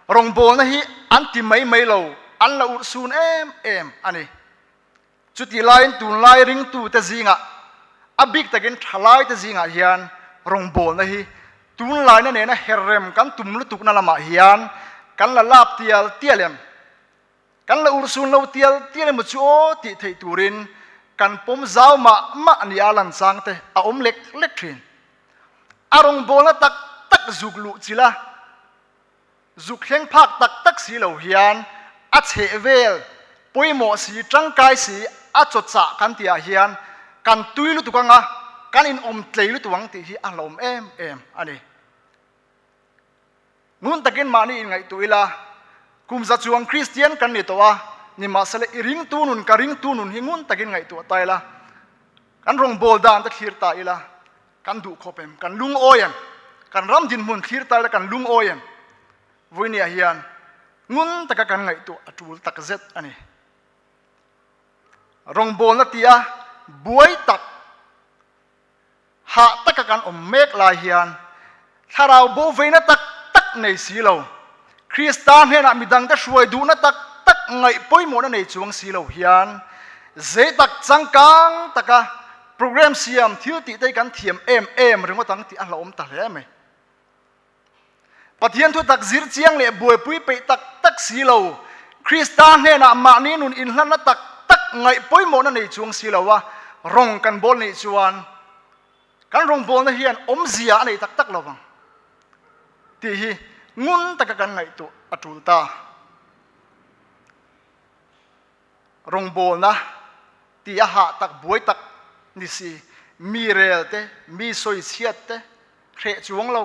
rawngbawlna hi an ti mai mai lo, an la urhsun em em a ni. Chutih laiin tunlai ringtute zingah, a bik takin thalaite zingah hian rawngbawlna hi tunlaina nena herrem kan tum lutukna lamah hian kan la lap tial tial em? Kan la urhsun lo tial tial emaw chu aw tih theih turin kan pawm zau mah mah nia lan chang te a awm lek lek thin. A rawngbawlna tak tak zuk luh chilh a, zuk thleng phak tak tak si lo hian a chheh vel pawimawh si, tangkai si a chaw chah kan tihah hian kan tui lutuk anga kan inawm tlei lutuk ang tih hi a hlauhawm em em a ni. Ngun takin mahni inngaihtuah ila, kum za chuang Kristian kan ni tawh a, nimahsela i ringtu nun ka ringtu nun hi ngun takin ngaihtuah ta ila, kan rawngbâwl dan te thlir ta ila, kan duh khawp em? Kan lungawi em? Kan ram dinhmun thlir ta ila kan lungawi em? Vawinia hian ngun taka kan ngaihtuah a ṭul tak zet a ni. Rawngbâwlna tia buai tak Hah taka kan awm mek lai hian thlarau bo veina tak tak nei si lo, Krista hnenah midangte hruai duhna tak tak ngaih pawimawhna nei chuang si lo hian zei tak changkang taka program siam thil tih te hi kan thiam em em ringawt ang tih a hlauhawm ta hle mai. Pathian thu tak zir chiang leh buaipui peih tak tak si lo, Krista hnenah mahni nun inhlanna tak tak ngaih pawimawhna nei chuang si lo a, rawng kan bawl nih chuan kan rawngbawlna hian awmzia a nei tak tak lo vang tih hi ngun taka kan ngaihtuah a tul ta. Rawngbawlna tih a hah tak buai tak ni si, mi rel te, mi sawi chhiat te hreh chuang lo,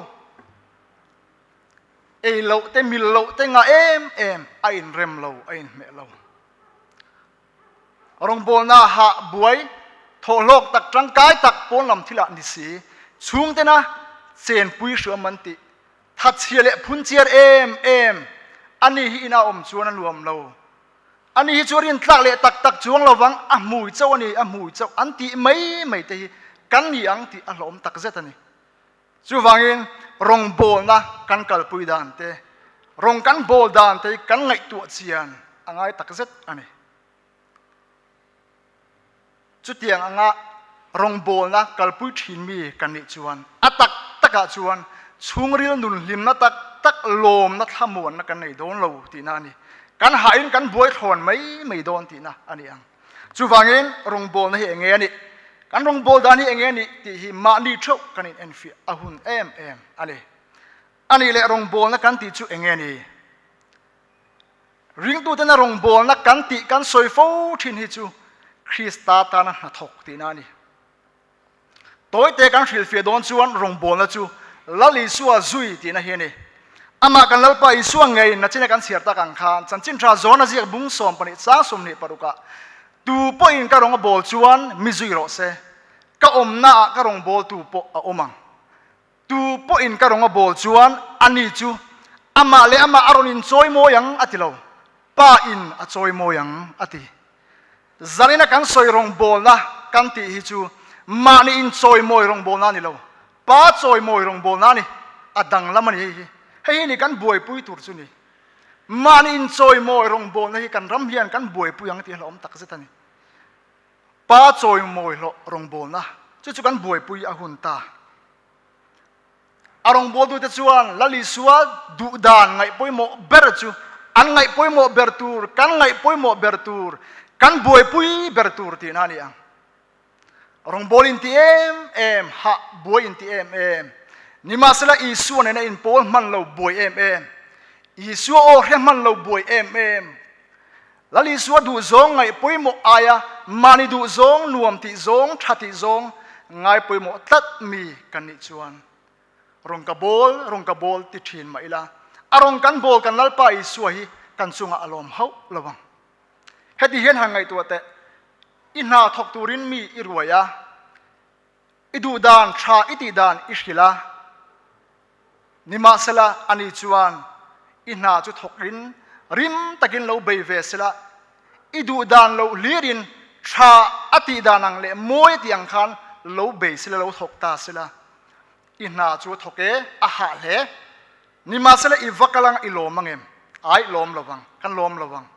ei loh te, mil loh te ngah em em a inrem lo, a inhmeh lo. Rawngbawlna hah buai thawhhlawk tak tangkai tak pawn lam thilah ni si, chhungtena chenpui hriam an tih Thatchhia leh phunchiar em em a ni hi ina awm chuan a nuam lo. A ni hi chu rintlak leh tak tak chuang lo vang, a hmui chauh a ni, a hmui chauh an tih mai mai te hi kan ni ang tih a hlawm tak zet a ni. Chuvangin rawngbawlna kan kalpui dan te, rawng kan bawl dan te hi kan ngaihtuah chian a ngai tak zet a ni. Chutiang anga rawngbawlna kalpui thin mi kan nih chuan a tak takah chuan chhungril nun hlimna tak tak lawmna thlamuanna kan nei dawn lo tihna a ni. Kan hahin kan buai thlawn mai mai dawn tihna a ni ang. Chuvangin rawngbawlna hi enge a nih? Kan rawngbâwl dan hi enge a nih tih hi mahni theuh kan inenfiah a hun em em a ni. A nih leh rawngbawlna kan tih chu enge a ni? Ringtutena rawngbawlna kan tih kan sawi fo thin hi chu Krista tana hnathawk tihna a ni. Tawite kan hrilhfiah dawn chuan rawngbawlna chu Lal Isua zui tihna hi a ni. Amah kan Lalpa Isua ngei nachina kan chhiar tak ang khan Chanchin Tha Zawn a ziak bung 12 chang 26 ah Tu pawhin ka rawng a bawl chuan mi zui rawh se, ka awmnaah ka rawngbawltu pawh a awm ang. Tu pawhin ka rawng a bawl chuan ani chu amah leh amah a rawn inchawi mawi ang a ti lo, Pa in a chawi mawi ang a ti. Zanina kan sawi rawngbawlna kan tih hi chu mahni inchawi mawi rawngbawlna a ni lo, Pa chawi mawi rawngbawlna a ni, a danglam a ni hei hi. Hei hi ni kan buaipui tur chu ni. Mahni inchawi mawi rawngbawlna hi kan ram hian kan buaipui ang tih a hlauhawm takzet a ni. Pa chawimawi hlawh rawngbawlna chu chu kan buaipui a hun ta. A rawngbawltute chuan Lal Isua duh dan ngaih pawimawh ber chu an ngaih pawimawh ber tur, kan ngaih pawimawh ber tur, kan buaipui ber tur tihna a ni ang. Rawngbâwl inti em em, hah buai inti em em, nimahsela Isua nena inpawl hman lo buai em em, Isua aw hre hman lo buai em em, Lal Isua duhzawng ngaih pawimawh aia mahni duhzawng, nuam tih zawng, tha tih zawng ngai pawimawh tlat mi kan nih chuan rawn ka bawl, rawn ka bawl ti thin mah ila, a rawn kan bawl kan Lalpa Isua hi kan chungah a lawm hauh lo ang. Heti hian han ngaihtuah teh, i hna thawk turin mi i ruai a, i duh dan tha i tih dan i hrilh a, Nimahsela, ani chuan i hna chu thawkin rim takin lo bei ve sela, i duh dan loh hlirin tha a tih dan ang leh mawi a tih ang khan lo bei sela, lo thawk ta sela. I hna chu a thawk e, a hah hle. Nimahsela i va kal ang i lawm ang em? Ai, lawm lo vang, kan lawm lo vang.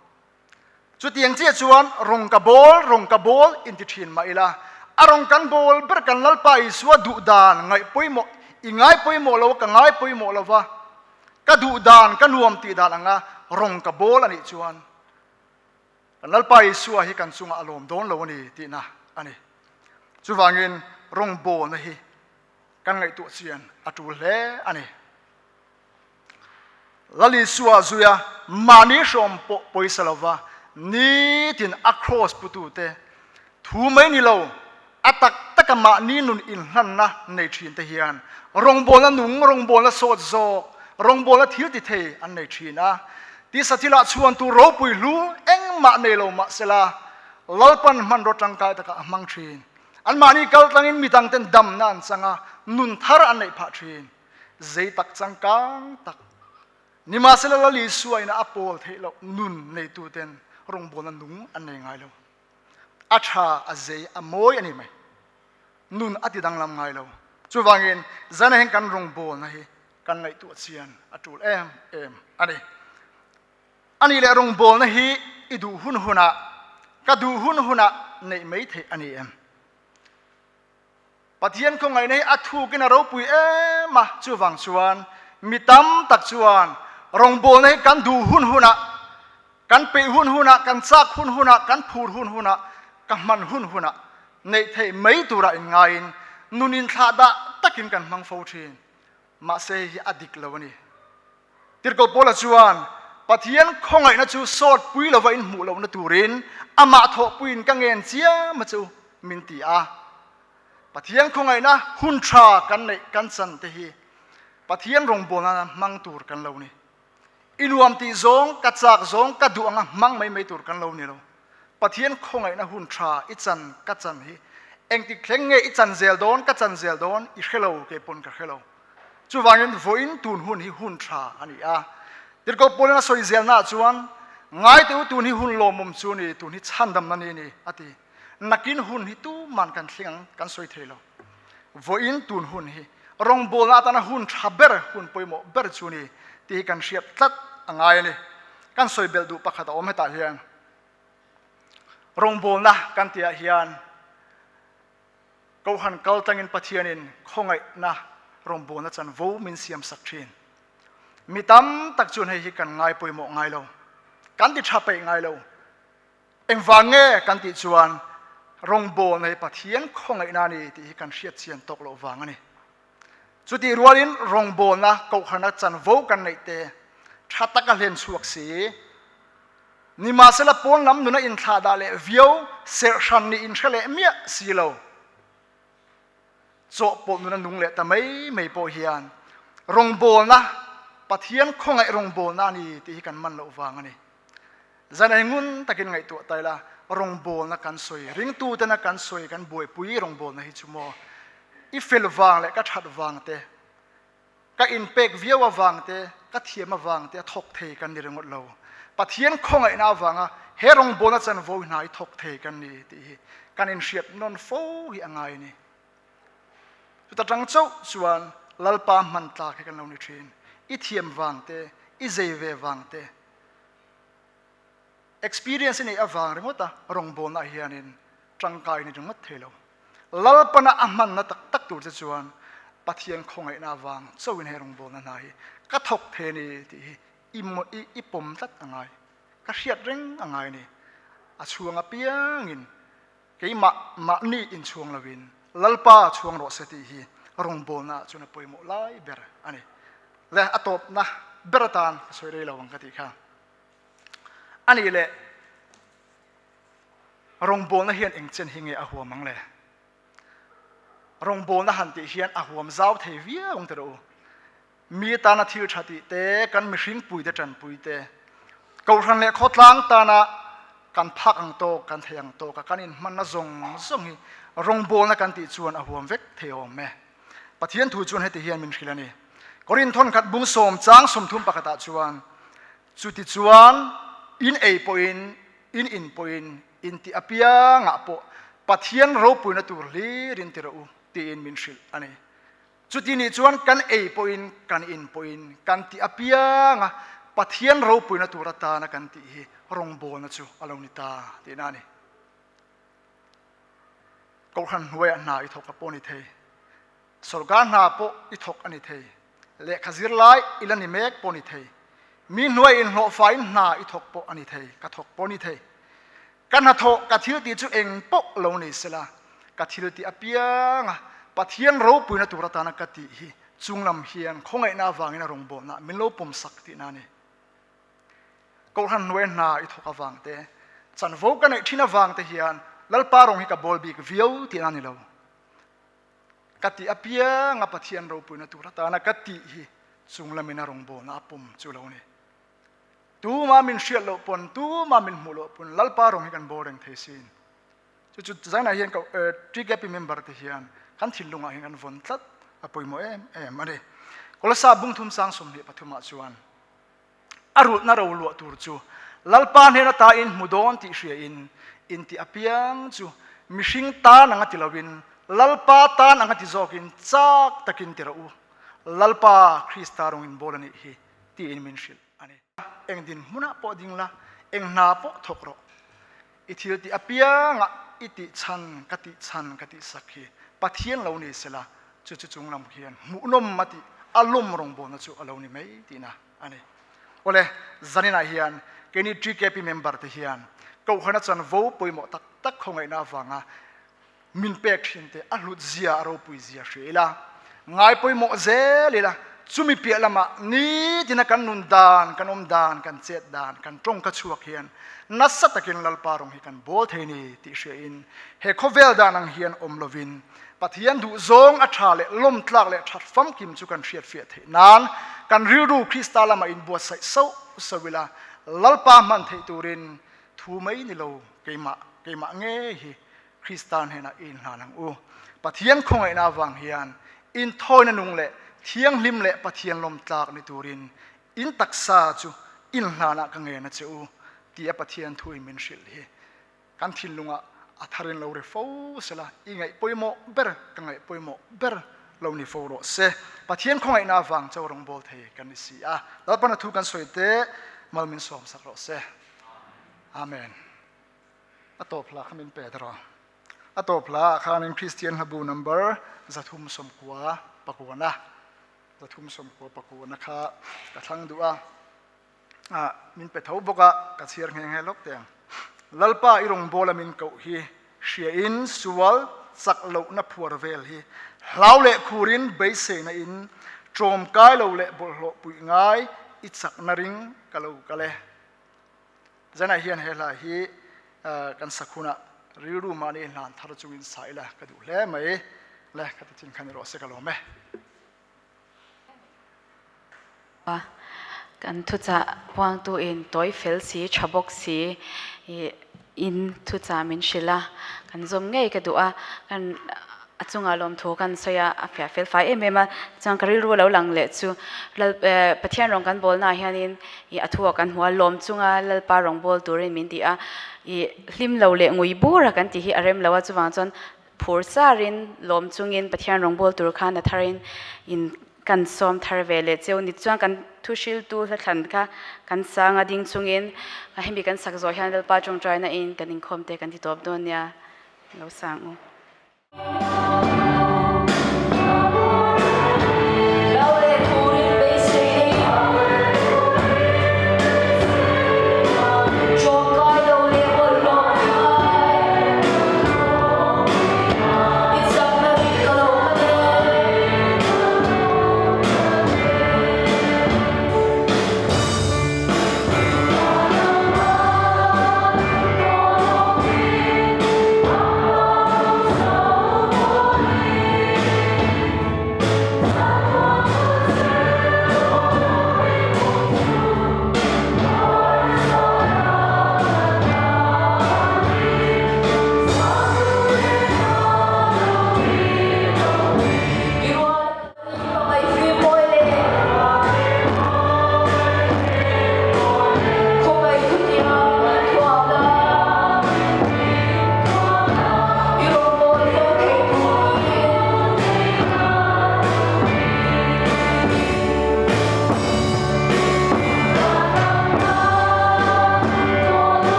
Chutiang chiah chuan rawng ka bawl, rawng ka bawl inti thin mah ila, a rawng kan bawl ber kan Lalpa Isua duh dan ngaih pawimawh, i ngai pawimawh lo a, ka ngai pawimawh lo va, ka duh dan, ka nuam tih dan anga rawng ka bawl a nih chuan kan Lalpa Isua hi kan chungah a lawm dawn lo a ni tihna a ni. Chuvangin rawng bawlna hi kan ngaihtuah chian a tul hle a ni. Lal Isua zuia mahni hrawm pawh pawisa lova nitin a kraws putute thu mai ni lo, a tak taka mahni nun inhlanna nei thin te hian rawngbawlna nung, rawngbawlna sawt zawk, rawngbawlna thil ti thei an nei thin a. Tisa thilah chhuan tur ropui hlu engmah nei lo mahsela Lalpan hmanraw tangkai takah a hmang thin. Anmahni kaltlangin midangten damna an chang a, nun thar an neih phah thin. Zei tak changkang tak. Nimahsela Lal Isua ina a pawl theih loh nun neituten rawngbawlna nung an nei ngai lo. A tha, a zei, a mawi a ni mai. Nun a ti danglam ngai lo. Chuvangin zan ah kan rawngbawlna hi kan ngaihtuah chian a tul em em a ni. Ani leh rawngbawlna hi i duh hun hunah, ka duh hun hunah neih mai theih a ni em? Pathian khawngaihna hi a thukin a ropui em a, chuvang chuan mi tam tak chuan rawngbawlna hi kan duh hun hunah, kan peih hun hunah, kan chak hun hunah, kan phur hun hunah, ka hman hun hunah neih theih mai turah inngaiin nun inthlahdah takin kan hmang fo thin. Mahse hei hi a dik lo a ni. Tirhkoh Paula chuan, Pathian khawngaihna chu sawt pui lova in hmuh lohna turin amah thawhpuiin ka ngen chiam a chu min ti a. Pathian khawngaihna hun tha kan neih kan chan te hi Pathian rawngbawlna nana hmang tur kan lo ni. I nuam tih zawng, ka chak zawng, ka duh anga hmang mai mai tur kan lo ni lo. Pathian khawngaihna hun tha i chan ka chan hi engtik thleng nge i chan zel dawn, ka chan zel dawn i hre lo, kei pawn ka hre lo. Chuvangin vawiin tun hun hi hun tha a ni a. Tirhkoh Paulin a sawi zelnaah chuan, Ngai teh u, tun hi hun lawmawm chu a ni, tun hi chhandamna ni a ni, a ti. Nakin hun hi tuman kan thleng ang kan sawi thei lo. Vawiin tun hun hi rawngbawlna atana hun tha ber, hun pawimawh ber chu a ni tih hi kan hriat tlat a ngai a ni. Kan sawi belh duh pakhat a awm hetah hian. Rawngbawlna kan tihah hian Kohan kal tangin Pathianin khawngaihna rawngbawlna chanvo min siamsak thin. Mi tam tak chuan hei hi kan ngai pawimawh ngai lo. Kan ti tha peih ngai lo. Engvang nge kan tih chuan rawngbawlna hi Pathian khawngaihna a ni tih hi kan hriat chian tawk loh vang a ni. Chutih rualin rawngbawlna kohhrana chanvo kan neih te tha taka hlen chhuak si. Nimahsela pawn lam nuna inthlah dah leh viau serh hran nih inhre leh miah si lo. Chawhpawlh nuna nung leh ta mai mai pawh hian rawngbawlna, Pathian khawngaih rawngbawlna a ni tih hi kan man loh vang a ni. Zan ei ngun takin ngaihtuah ta ila, rawngbawlna kan sawi, ringtutena kan sawi, kan buaipui rawngbawlna hi chu maw i fel vang leh ka that vang te, Ka inpek viau avang te, ka thiam avang te a thawk thei kan ni ringawt lo. Pathian khawngaihna avanga he rawngbawlna chanvo hna hi thawk thei kan ni tih hi kan inhriat nawn fo hi a ngai a ni. Chuta tang chauh chuan Lalpa hman tlak hi kan lo ni thin. I thiam vang te, i zei ve vang te, experience i neih avang ringawt a rawngbawlna ah hianin tangkai ni ringawt thei lo. Lalpana a hmanna tak tak tur che chuan Pathian khawngaihna avang chauhin he rawngbawlna hna hi ka thawk thei a ni tih hi i i pawm tlat a ngai. Ka hriat reng a ngai a ni. A chhuang apiangin keimah mahni inchhuang lovin Lalpa chhuang rawh se tih hi rawngbawlna ah chuan a pawimawh lai ber a ni. Le a tawpna ber atan ka sawi rei lo ang ka tih kha. A nih leh Rawngbawlna hian eng chen hi nge a huam ang le? Rawngbawlna han tih hian a huam zau thei viau ang tiraw u. Mi tana thil tha tih te, kan mihring puite tanpui te, kohhran leh khawtlang tana kan phak ang tawk, kan thei ang tawk a kan inhmanna zawng zawng hi rawngbawlna kan tih chuan a huam vek thei awm e. Pathian thu chuan heti hian min hrilh a ni. Korinthon khat bung sawm chang 30 pakhatah chuan Chutichuan, in ei pawhin, in in pawhin, in tih apiangah pawh Pathian ropuina tur hlir in ti rawh u, tiin min hrilh a ni. Chuti nih chuan kan ei pawhin kan in pawhin kan tih apianga Pathian ropuina tur atana kan tih hi rawngbawlna chu a lo ni ta tihna a ni. Kohhran hnuaiah hna i thawk a pawh a ni thei. Sorkar hna pawh i thawk a ni thei. Lehkha zirlai i la ni mek pawh a ni thei. Mi hnuai inhlawhfaiin hna i thawk pawh a ni thei, ka thawk pawh a ni thei. Ka hnathawh, ka thil tih chu eng pawh lo ni sela, ka thil tih apianga Pathian ropuina tur atana ka tih hi chunglam hian khawngaihna avangin a rawngbawlna min lo pawmsak tihna a ni. Kohhran hnuai hna i thawk avang te, chanvo ka neih thin avang te hian Lalpa rawng hi ka bawl bik viau tihna a ni lo. Ka tih apianga Pathian ropuina tur atana ka tih hi chunglamin a rawngbawlna a pawm chu lo ni. Tuma min hriat loh pawn, tuma min hmuh loh pawn Lalpa rawng hi kan bawl reng thei sin. Chu chu zainah hian ka TKP member te hian kan thinlungah hian kan vawn tlat a pawimawh em em a ni. Kolosa bungthum sang 23 ah chuan a rulhna ro luah tur chu Lalpa hnen ata in hmu dawn tih hria in inti apiang chu mihring tan anga ti loin Lalpa tan anga ti zawkin chak takin ti rawh u. Lalpa Krista rawng in bawl a nih hi tiin min hrilh a ni. Eng dinhmunah pawh ding la, eng hna pawh thawk rawh. I thil tih apiangah i tih chhan ka tih chhan ka tih sak hi Pathian lo ni sela, chu chu chung lam hian hmuhnawm a tih a lawm rawngbawlna chu a lo ni mai tihna a ni. Awle, zaninah hian keini TKP member te hian Kohhran a chanvo pawimawh tak tak khawngaihna avanga min pek thin te a hlut zia a ropui zia hria ila, ngai pawimawh zel ila, chumi piah lamah nitina kan nun dan, kan awm dan, kan chet dan, kan tawng ka chhuak hian nasa takin Lalpa rawng hi kan bawl thei ni tih hria in he khawvel dan ang hian awm lovin Pathian duhzawng a tha leh lawmtlak leh that famkim chu kan hriatfiah theih nan kan rilru Krista lamah inbuatsaih sauh sauh ila, Lalpa hman theih turin thu mai ni lo keimah keimah ngei hi Krista hnenah i inhlan ang u. Pathian khawngaihna avang hian inthawina nung leh thianghlim leh Pathian lawmtlak ni turin in taksa chu inhlanah ka ngen a che u tia Pathian thuin min hrilh hi kan thinlungah a tharin lo ri fo sela, i ngaih pawimawh ber ka ngaih pawimawh ber lo ni fo rawh se. Pathian khawngaihna avang chaw rawngbâwl thei kan ni si a, Lalpana thu kan sawi te mal min sawmsak rawh se. Amen. A tawp hla kha min pe ta rawh. A tawp hla ah khanin Kristian hlabu number 390 pakuana 390 pakuana kha ka thlang duh a. Ah, min pe tho bawk a, ka chhiar nghe nghe lawk teh ang. Lalpa i rawngbawla min koh hi hria in sual chak lohna phuar vel hi hlau leh khurin beiseina in tlawmkai lo leh bawlhhlawh puih ngai i chakna ring ka lo kal e. Zanah hian he hla hi kan sak hunah rilru mahni hlan thar chungin sa ila ka duh hle mai. Le, ka ti thin khan i rawh se ka lawm e. Kan thuchah puangtu in tawi fel si, tha bawk si in thuchah min hrilh a, kan zawm ngei ka duh a, kan a chungah lawmthu kan sawi a, a fiah fel fai em em a, chuan ka rilru lo lang leh chu Lal Pathian rawng kan bawlnaah hianin ih a thu ah kan hmu a, lawm chunga Lalpa rawng bawl turin min ti a, ih hlim lo leh ngui bur a kan tih hi a rem lo a, chuvang chuan phur charin lawm chungin Pathian rawng bawl tur khan a tharin in kan sawm thar ve leh cheu ni chuan kan thu hriltu hla thlan kha kan sang a ding chungin hemi kan sak zawh hian Lalpa tawngtaina in kan inkhawm te kan ti tawp dawn nia lo sang u.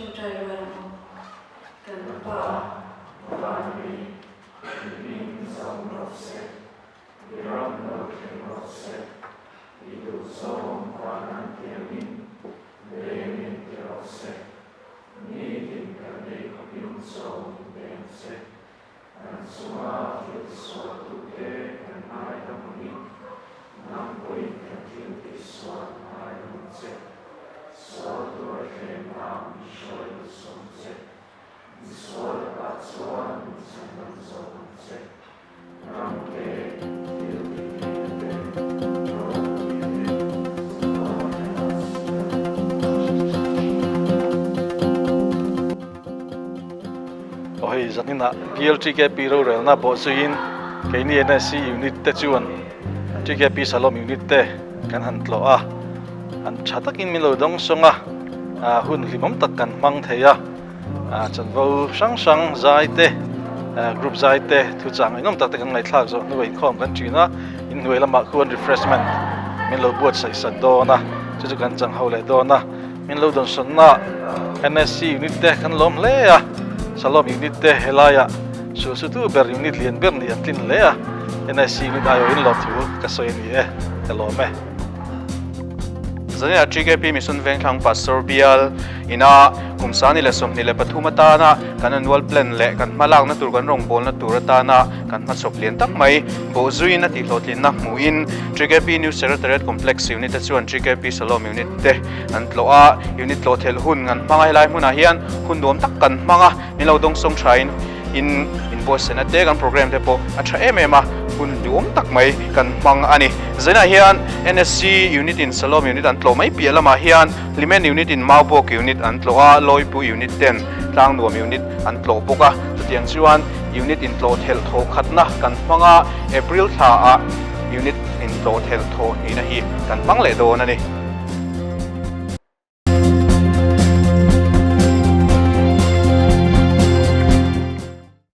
Ṭawngṭai rual ang u. Kan Pa, Van mi, i hming zam rawh se, i ram lo thleng rawh se, i duhzawng van an tiangin lengin ti rawh se, nitin kan ei khawpin chaw min pe ang che. Kan chunga thil tisualtute kan ngaidam angin, nang pawhin kan thil tihsual ngaidam ang che. Sual tura hremna min hruai lut sawm che. Misual lakah chuan min chhandam zawk ang che. Ram te, thil tihtheihna te, ropuina te, tawhna ah si a ni. Aw hei zaninah BLTKP rorelna bawh zuiin keini NSC unit te chuan TKP Salom unit te kan han tlawh a, an tha takin min lo dawng sawng a, hun hlimawm tak kan hmang thei a, chanvo hrang hrang zai te, group zai te, thuchang engawm tak te kan ngaihthlak zawh hnuah inkhawm kan thin a, inhnuai lamah khuan refreshment min lo buatsaih sat dawn a, chu chu kan chang ho leh dawn a. Min lo dawnsawnna NSC unit te kan lawm hle a, Shalom unit te helaiah sulsutu ber unit lian ber nih an tlin hle a, NSC unit aiawhin lawmthu ka sawi a ni e, ka lawm e. Zanina TKP Mission Vengthlang Pastor Bial ina kum 2023 atana kan annual plan leh kan hmalakna tur kan rawngbawlna tur atana kan hmachhawp lian tak mai bawhzuiin a tihhlawhtlinna hmuhin TKP New Secretariat Complex Unit te chuan TKP Shalom Unit te an tlawh a, unit tlawh thelh hun an hmang a, helai hmunah hian hun nuam tak kan hmang a, min lo dawngsawng thain in inbuatsaihna te kan program te pawh a tha em em a, hun duhawm tak mai kan hmang a ni. Zainah hian NSC unit in Salom unit an tlawh mai piah lamah hian Hlimen unit in Maubawk unit an tlawh a, Lawipu unit ten Tlangnuam unit an tlawh bawk a, chutiang chuan unit in tlawh thelh thawh khatna kan hmang a, April thla ah unit in tlawh thelh thawh hnihna hi kan hmang leh dawn a ni.